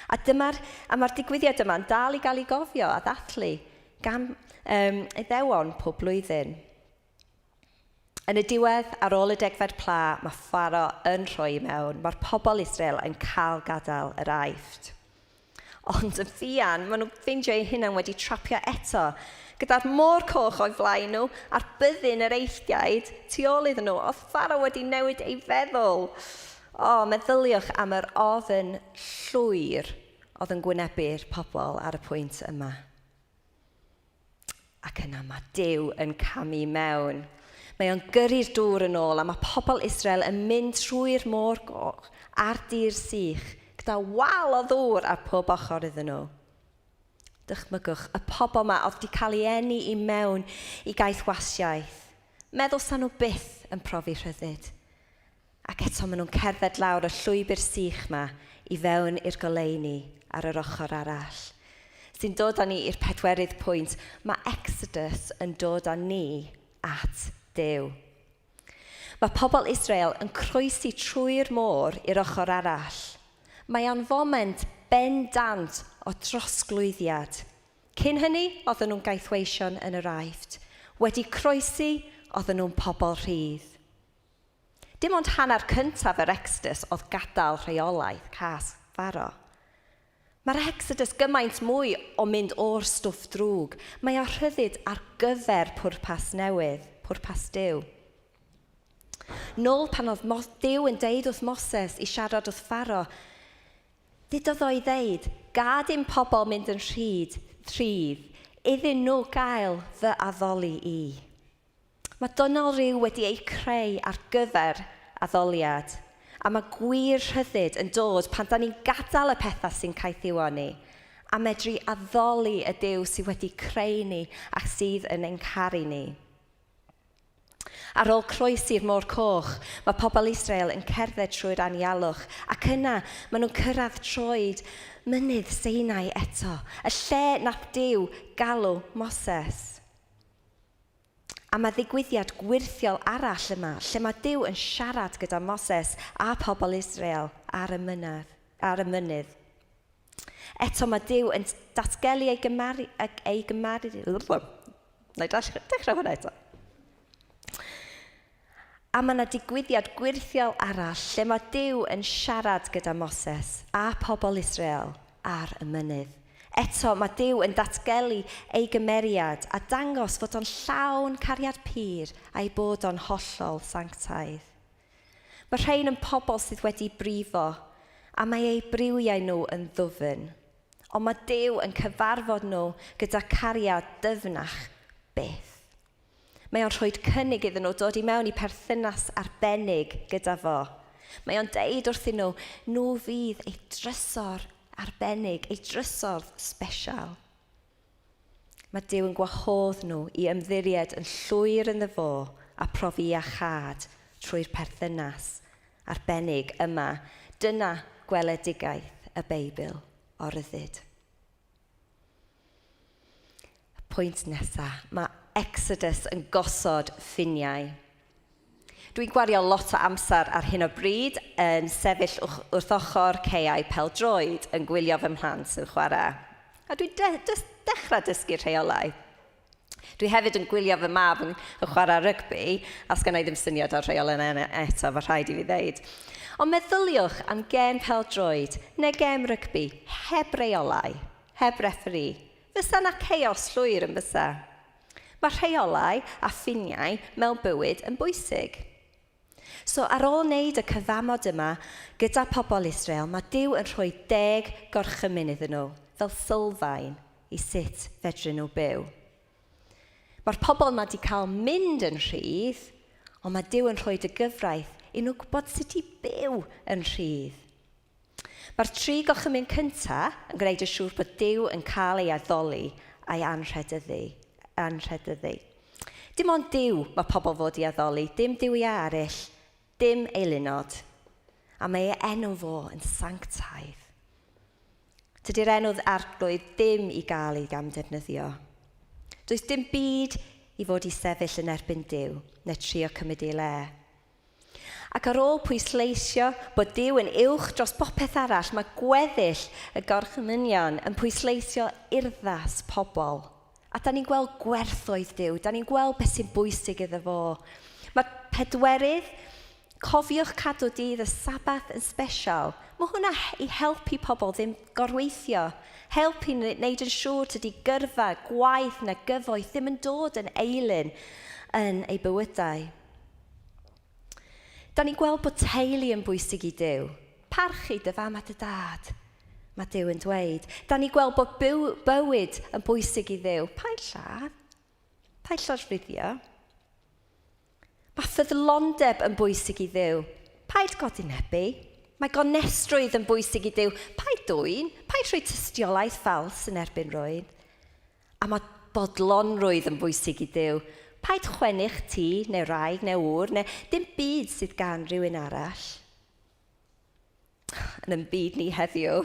A, dyma'r, a mae'r digwyddiad yma'n dal i gael ei gofio a ddathlu gan Iddewon pob blwyddyn. Yn y diwedd, ar ôl y degfed pla, mae Pharo yn rhoi i mewn. Mae'r pobl Israel yn cael gadael yr Aifft. Ond yn fuan, maen nhw'n ffeindio eu hunain wedi trapio eto, gyda'r môr coch o'i flaen nhw a'r byddin yr Eifftiaid tu ôl iddyn nhw. Oedd Pharaoh wedi newid ei feddwl. O, meddyliwch am yr ofn llwyr oedd yn gwynebu'r pobl ar y pwynt yma. Ac yna mae Duw yn camu mewn. Mae o'n gyrru'r dŵr yn ôl a mae pobl Israel yn mynd trwy'r môr goch a'r dir sych gyda wal o ddŵr ar pob ochr iddyn nhw. Dychmygwch, y pobl yma oedd wedi cael ei eni i mewn i gaethwasiaeth. Meddwl sa nhw byth yn profi rhyddid. Ac eto maen nhw'n cerdded lawr y llwybr sych 'ma i fewn i'r goleuni ar yr ochr arall. Sy'n dod â ni i'r pedwerydd pwynt, mae Exodus yn dod â ni at Duw. Mae pobl Israel yn croesi trwy'r môr i'r ochr arall. Mae o'n foment bendant o drosglwyddiad. Cyn hynny, oedden nhw'n gaethweision yn yr Aifft. Wedi croesi, oedden nhw'n pobl rhydd. Dim ond hanner cyntaf yr Exodus oedd gadael rheolaeth cas Pharo. Mae'r Exodus gymaint mwy o mynd o'r stwff drwg. Mae o rhyddid ar gyfer pwrpas newydd, pwrpas Duw. Nôl pan oedd Duw yn deud wrth Moses i siarad wrth Pharo, dudodd o i ddeud, gad i'm pobl mynd yn rhyd, rhydd, iddyn nhw gael fy addoli i. Mae dynol ryw wedi eu creu ar gyfer addoliad, a mae gwir rhyddid yn dod pan da ni'n gadael y pethau sy'n caethiwo ni, a medru addoli y Duw sydd wedi creu ni ac sydd yn ein caru ni. Ar ôl croesi'r Môr Coch, mae pobl Israel yn cerdded trwy'r anialwch, ac yna maen nhw'n cyrraedd troed mynydd Sinai eto, y lle nath Duw galw Moses. A mae ddigwyddiad gwyrthiol arall yma, lle mae Duw yn siarad gyda Moses a pobl Israel ar y mynydd. Ar y mynydd. Eto mae Duw yn datgelu ei gymaru... Ei gymaru... Na i dechrau hwnna eto. A mae yna digwyddiad gwyrthiol arall lle mae Duw yn siarad gyda Moses a pobl Israel ar y mynydd. Eto, mae Duw yn datgelu ei gymeriad a dangos fod o'n llawn cariad pur a'i bod o'n hollol sanctaidd. Mae rhain yn pobl sydd wedi brifo, a mae eu briwiau nhw yn ddwfn. Ond mae Duw yn cyfarfod nhw gyda cariad dyfnach byth. Mae o'n rhoi cynnig iddyn nhw dod i mewn i perthynas arbennig gyda fo. Mae o'n deud wrthyn nhw, nhw fydd ei drysor arbennig, ei drysor special. Mae Duw yn gwahodd nhw i ymddiried yn llwyr ynddo fo a profi iachâd trwy'r perthynas arbennig yma. Dyna gweledigaeth y Beibl o ryddid. Y pwynt nesaf, mae Exodus yn gosod ffiniau. Dwi'n gwario lot o amser ar hyn o bryd yn sefyll wrth ochr caeau pêl-droed yn gwylio fy mhlant yn chwarae. A dwi'n de dechrau dysgu rheolau. Dwi hefyd yn gwylio fy mab yn chwarae rygbi, a sgynna i ddim syniad o'r rheolau yna eto, mae rhaid i fi ddeud. Ond meddyliwch am gêm pêl-droed neu gêm rygbi heb reolau, heb referee. Fysa 'na chaos llwyr yn fysa? Mae rheolau a ffiniau mewn bywyd yn bwysig. So ar ôl wneud y cyfamod yma gyda pobl Israel, mae Duw yn rhoi 10 gorchymyn iddyn nhw fel sylfaen i sut fedryn nhw byw. Mae'r pobl yma wedi cael mynd yn rhydd, ond mae Duw yn rhoi y gyfraith i nhw gwybod sut i byw yn rhydd. Mae'r tri gorchymyn cyntaf yn gwneud yn siŵr bod Duw yn cael ei addoli a'i anrhydeddu. anrhydeddu. Dim ond Duw mae pobl fod i addoli, dim duwiau eraill, dim eilunod. A mae ei enw fo yn sanctaidd. Tydi'r enw Arglwydd ddim i gael ei gamddefnyddio. Does dim byd i fod i sefyll yn erbyn Duw neu trio cymryd ei le. Ac ar ôl pwysleisio bod Duw yn uwch dros bopeth arall, mae gweddill y gorchmynion yn pwysleisio urddas pobl. A da ni'n gweld gwerthoedd Duw, da ni'n gweld beth sy'n bwysig iddo fo. Mae pedwerydd, cofiwch cadw dydd y Sabath yn special. Mae hwnna i helpu pobl ddim gorweithio. Helpu wneud yn siŵr tydi gyrfa, gwaith na gyfoeth ddim yn dod yn eilun yn eu bywydau. Da ni'n gweld bod teulu yn bwysig i Duw. Parchu dy fam a dy dad, mae Duw yn dweud. Da ni'n gweld bod byw, bywyd yn bwysig i Dduw. Paid lladd. Paid llorfuddio. Mae ffyddlondeb yn bwysig i Dduw. Paid godinebu. Mae gonestrwydd yn bwysig i Dduw. Paid dwyn. Paid rhoi tystiolaeth ffals yn erbyn rhywun. A mae bodlonrwydd yn bwysig i Dduw. Paid chwennych ti, neu wraig, neu ŵr, neu dim byd sydd gan rywun arall. Yn ein byd ni heddiw,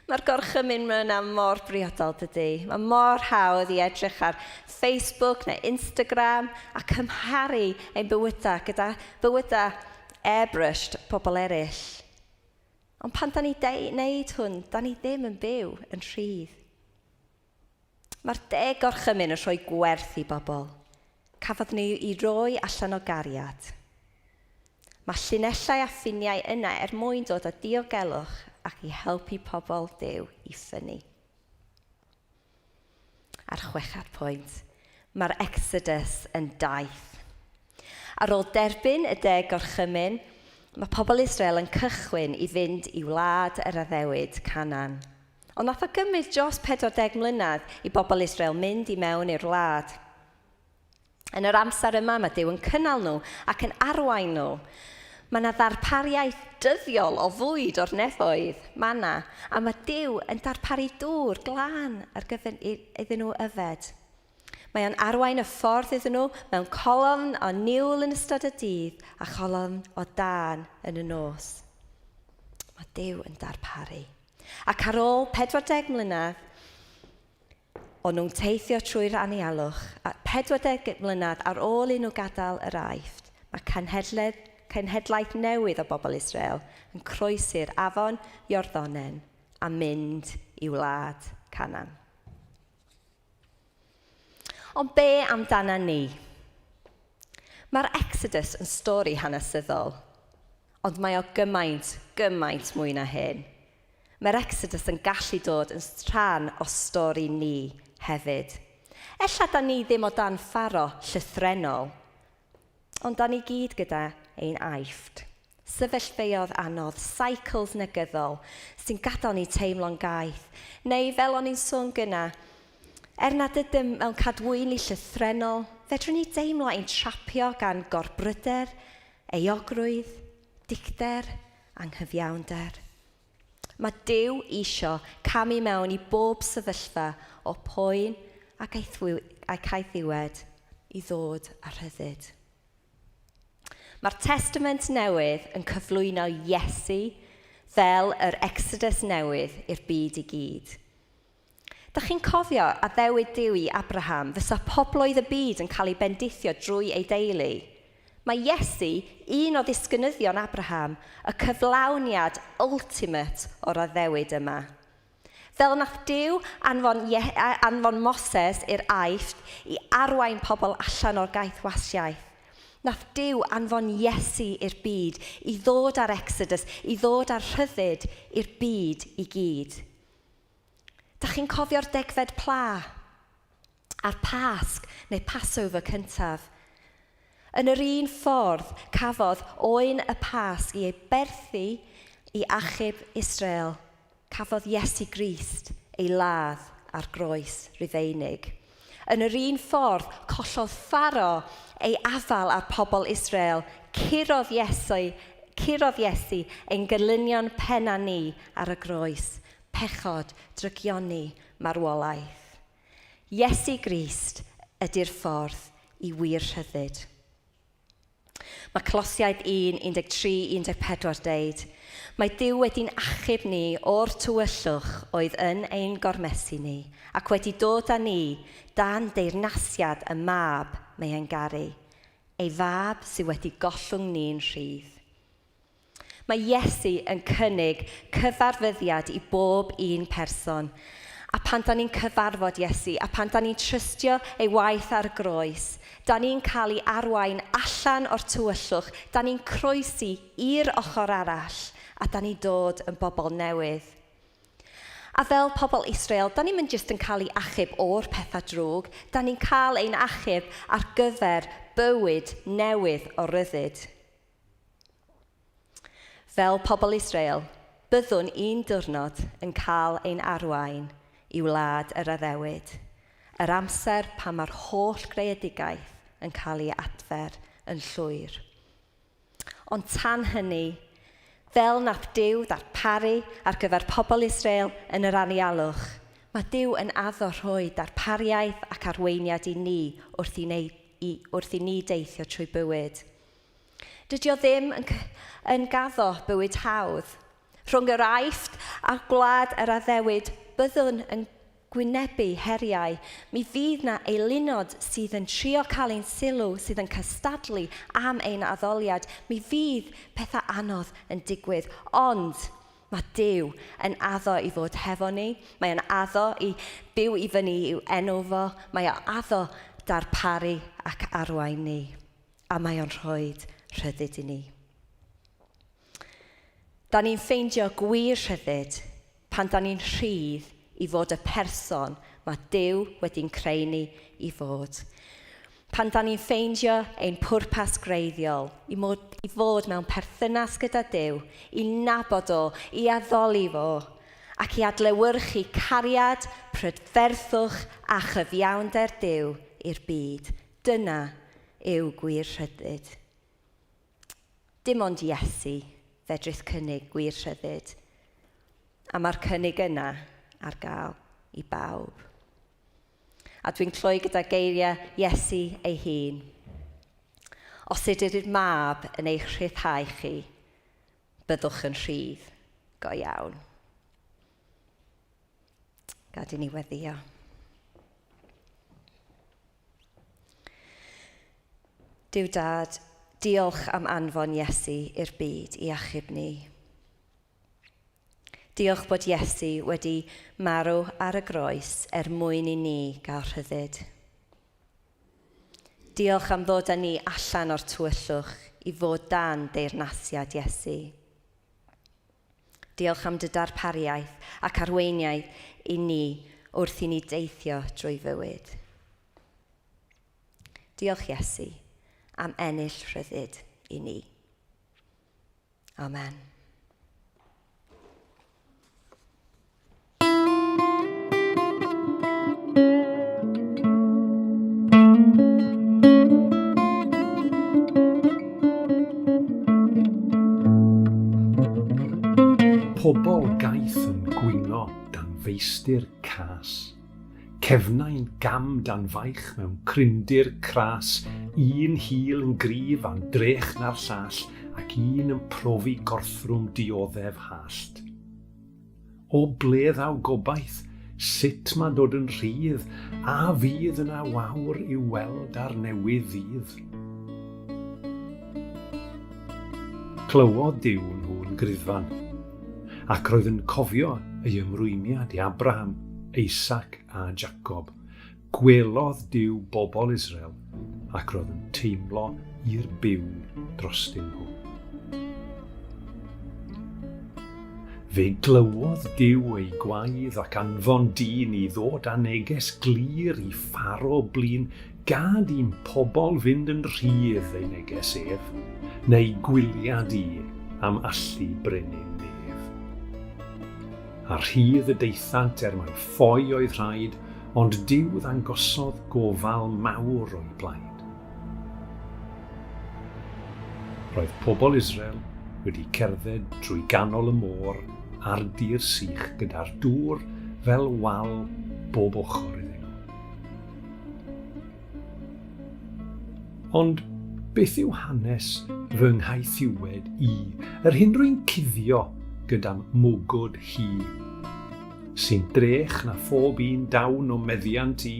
mae'r gorchymyn yna mor briodol, dydy. Mae mor hawdd i edrych ar Facebook neu Instagram a cymharu ein bywydau gyda bywydau airbrushed pobl eraill. Ond pan da ni wneud hwn, da ni ddim yn byw yn rhydd. Mae'r deg gorchymyn yn rhoi gwerth i bobl. Cafodd nhw i roi allan o gariad. Mae llinellau a ffiniau yna er mwyn dod â diogelwch ac i helpu pobl Duw i ffynnu. A'r chweched pwynt, mae'r Exodus yn daith. Ar ôl derbyn y deg gorchymyn, mae pobl Israel yn cychwyn i fynd i wlad yr addewid, Canaan. Ond nath o gymryd dros 40 mlynedd i bobl Israel mynd i mewn i'r wlad. Yn yr amser yma, mae Duw yn cynnal nhw ac yn arwain nhw. Mae yna ddarpariaeth dyddiol o fwyd o'r nefoedd, manna, a mae Duw yn darparu dŵr glân ar gyfer iddyn nhw yfed. Mae o'n arwain y ffordd iddyn nhw mewn colofn o niwl yn ystod y dydd a cholofn o dân yn y nos. Mae Duw yn darparu. Ac ar ôl 40 mlynedd, o'n nhw'n teithio trwy'r anialwch, a 40 mlynedd ar ôl i nhw gadael yr Aifft, mae cenhedlaeth, cenhedlaeth newydd o bobl Israel yn croesi'r afon Iorddonen a mynd i wlad Canaan. Ond be amdana ni? Mae'r Exodus yn stori hanesyddol, ond mae o gymaint, gymaint mwy na hyn. Mae'r Exodus yn gallu dod yn rhan o stori ni hefyd. Ella da ni ddim o dan Pharo llythrennol, ond da ni gyd gyda ein Aifft. Sefyllfaoedd anodd, cycles negyddol, sy'n gadael ni teimlo'n gaeth. Neu fel o'n i'n sôn gyna, er nad ydym mewn cadwyni llythrennol, fedrwn ni deimlo ein trapio gan gorbryder, euogrwydd, dicter, anghyfiawnder. Mae Duw isio camu mewn i bob sefyllfa o poen ac caethiwed i ddod â rhyddid. Mae'r Testament Newydd yn cyflwyno Iesu fel yr Exodus newydd i'r byd i gyd. Da chi'n cofio addewid Duw i Abraham fysa pobloedd y byd yn cael ei bendithio drwy ei deulu? Mae Iesu, un o ddisgynyddion Abraham, y cyflawniad ultimate o'r addewid yma. Fel nath Duw anfon, anfon Moses i'r Aifft i arwain pobl allan o'r gaethwasiaeth, nath Duw anfon Iesu i'r byd i ddod â'r Exodus, i ddod â'r rhyddid i'r byd i gyd. Da chi'n cofio'r degfed pla? A'r Pasg neu Passover cyntaf? Yn yr un ffordd cafodd oen y Pasg i ei berthu i achub Israel, cafodd Iesu Grist ei ladd ar groes Rufeinig. Yn yr un ffordd collodd Pharo ei afael ar pobl Israel, curodd Iesu, curodd Iesu ein gelynion penna ni ar y groes, pechod, drygioni, marwolaeth. Iesu Grist ydy'r ffordd i wir rhyddid. Mae Colosiaid 1, 13, 14 deud, Mae Duw wedi'n achub ni o'r tywyllwch oedd yn ein gormesu ni, ac wedi dod â ni dan deyrnasiad y mab mae e'n garu, ei fab sydd wedi gollwng ni'n rhydd. Mae Iesu yn cynnig cyfarfyddiad i bob un person. A pan da ni'n cyfarfod Iesu, a pan da ni'n trystio ei waith ar y groes, da ni'n cael ei arwain allan o'r tywyllwch, da ni'n croesi i'r ochr arall, a da ni'n dod yn bobl newydd. A fel pobl Israel, da ni'n mynd jyst yn cael ei achub o'r pethau drwg, da ni'n cael ein achub ar gyfer bywyd newydd o ryddid. Fel pobl Israel, byddwn un diwrnod yn cael ein arwain i wlad yr addewid, yr amser pan mae'r holl greadigaeth yn cael ei adfer yn llwyr. Ond tan hynny, fel nath Duw ddarparu ar gyfer pobl Israel yn yr anialwch, mae Duw yn addo rhoi darpariaeth ac arweiniad i ni wrth i, neu, i, wrth i ni deithio trwy bywyd. Dydy o ddim yn, yn gaddo bywyd hawdd. Rhwng yr Aifft a'r gwlad yr addewid, byddwn yn gwynebu heriau. Mi fydd na eilunod sydd yn trio cael ein sylw, sydd yn cystadlu am ein addoliad. Mi fydd pethau anodd yn digwydd, ond mae Duw yn addo i fod hefo ni. Mae o'n addo i byw i fyny i'w enw fo. Mae o'n addo darparu ac arwain ni. A mae o'n rhoi rhyddid i ni. Da ni'n ffeindio gwir rhyddid pan da ni'n rhydd i fod y person mae Duw wedi'n creu ni i fod. Pan da ni'n ffeindio ein pwrpas greiddiol i, mod, i fod mewn perthynas gyda Duw, i nabod o, i addoli fo, ac i adlewyrchu cariad, prydferthwch a chyfiawnder Duw i'r byd. Dyna yw gwir rhyddid. Dim ond Iesu fedrith cynnig gwir rhyddid. A mae'r cynnig yna ar gael i bawb. A dwi'n cloi gyda geiriau Iesu ei hun. Os ydy'r mab yn eich rhyddhau chi, byddwch yn rhydd go iawn. Gad i ni weddio. Duw Dad, diolch am anfon Iesu i'r byd i achub ni. Diolch bod Iesu wedi marw ar y groes er mwyn i ni gael rhyddid. Diolch am ddod â ni allan o'r tywyllwch i fod dan deyrnasiad Iesu. Diolch am dy darpariaeth ac arweiniaeth i ni wrth i ni deithio drwy fywyd. Diolch Iesu am ennill rhyddid i ni. Amen. Pobl gaeth yn gwyno dan feistr cas. Cefnau'n gam dan faich mewn crindir cras, un hil yn gryf a'n drech na'r llall, ac un yn profi gorthrwm dioddef hallt. O ble ddaw gobaith? Sut mae dod yn rhydd? A fydd yna wawr i'w weld ar newydd ddydd? Clywodd Duw nhw'n griddfan, ac roedd yn cofio ei ymrwymiad i Abraham, Isaac a Jacob. Gwelodd Duw bobl Israel, ac roedd yn teimlo i'r byw drostyn nhw. Fe glywodd Duw ei gwaedd ac anfon dyn i ddod â neges glir i Pharo blin Gad i'n pobl fynd yn rhydd, ei neges ef, neu gwylia di am allu brenin nef. A rhydd y daethant er mai ffoi oedd rhaid, ond Duw ddangosodd gofal mawr o'i blaid. Roedd pobl Israel wedi cerdded drwy ganol y môr ar dir sych gyda'r dŵr fel wal bob ochr iddyn nhw. Ond beth yw hanes fy nghaethiwed i, yr hyn rwy'n cuddio gyda'm mwgwd hi, sy'n drech na phob un dawn o'm meddiant i,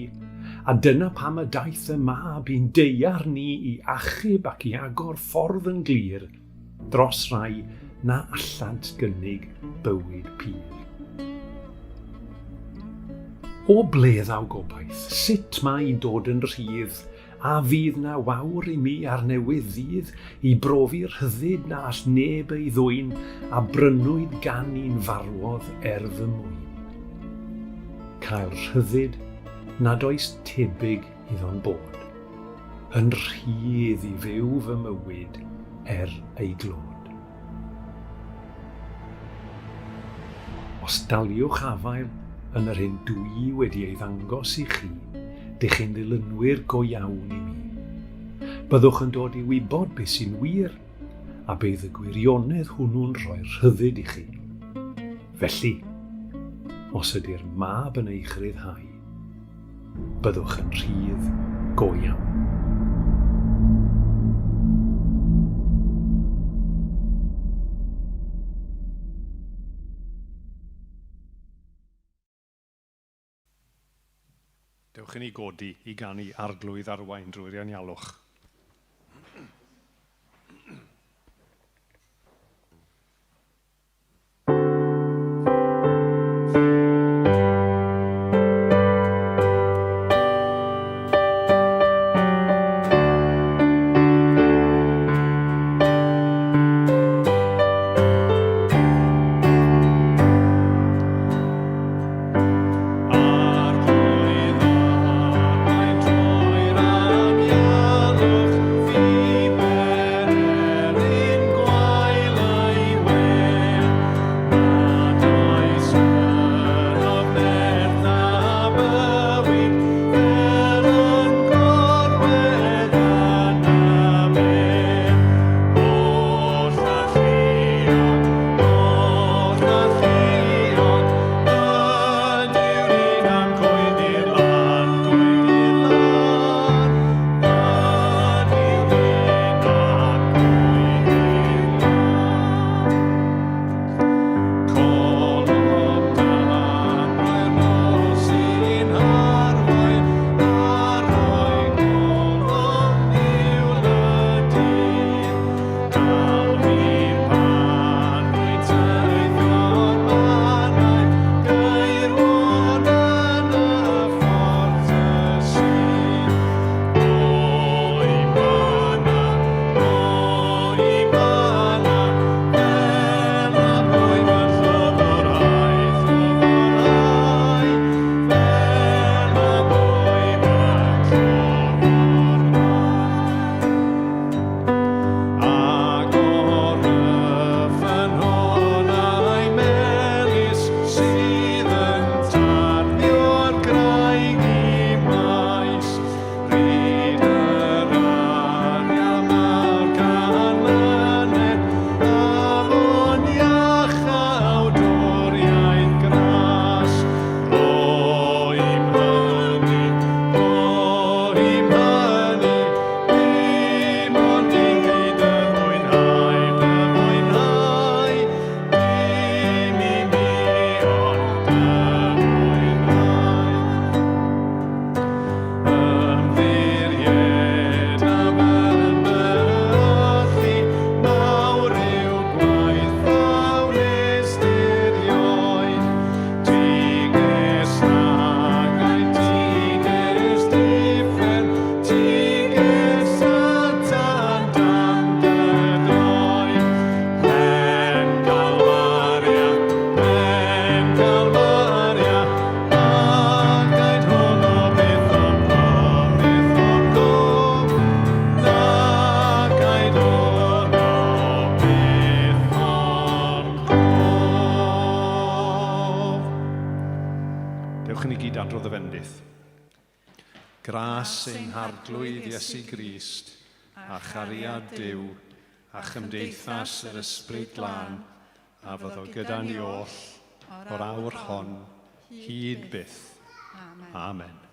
a dyna pam y daeth y mab i'n daear ni i achub ac i agor ffordd yn glir dros rai na allant gynnig bywyd pur. O ble ddaw gobaith? Sut mae dod yn rhydd? A fydd na wawr i mi ar newydd ddydd i brofi rhyddid na all neb ei ddwyn a brynwyd gan un farwodd er fy mwyn? Cael rhyddid nad oes tebyg iddo'n bod, yn rhydd i fyw fy mywyd er ei glod. Os daliwch afael yn yr hyn dw i wedi ei ddangos i chi, dych chi'n ddilynwyr go iawn i mi. Byddwch yn dod i wybod beth sy'n wir, a bydd y gwirionedd hwnnw'n rhoi rhyddid i chi. Felly, os ydy'r Mab yn eich rhyddhau, byddwch yn rhydd go iawn. Dewch i ni godi i ganu Arglwydd arwain drwy'r anialwch. Arglwydd arwain drwy'r anialwch, fi bererin gwael a'i wen. Nad oes ynof nerth na bywyd, fel yn gorwedd yn y bedd. Holl alluog, holl alluog, yn yw'r un am coedi'r lan, coedi'r lan. Yn yw'r un am coedi'r lan. Colofn dân drwy'r nos sy'n arwain, a rhoi golofn niwl y dydd. Dal fi pan rwy'n teithio'r mannau, geirwon yn y ffordd sydd. O'i mana, o'i mana, fel y bwy fy llyfrau, llyfrau, fel y bwy fy llyfrau. Agor y ffynhonnau melys sydd yn tarddu o'r graig i maes. Rhyd yr arian mawr canlyned, afon iachawdwriaeth gras. Rho i'm hynny, rho i'm hynny, dim ond i mi dy fwynhau, dy fwynhau, dim i mi ond dy fwynhau. Ymddiried a yn fy allu, mawr yw gwaith ddaw nes dirioed. Ti ges nagau, ti ges uffern, ti ges Satan dan dy droed. Pen Calfaria, pen Calfaria, nagaid honno byth o'm cof, byth o'm cof. Nagaid honno byth o'm cof. Dewch i ni gyd adrodd y fendith. Gras ein Harglwydd Iesu Grist, a chariad Duw, a chymdeithas yr Ysbryd Glân, a fyddo gyda ni oll o'r awr hon, hyd byth. Amen.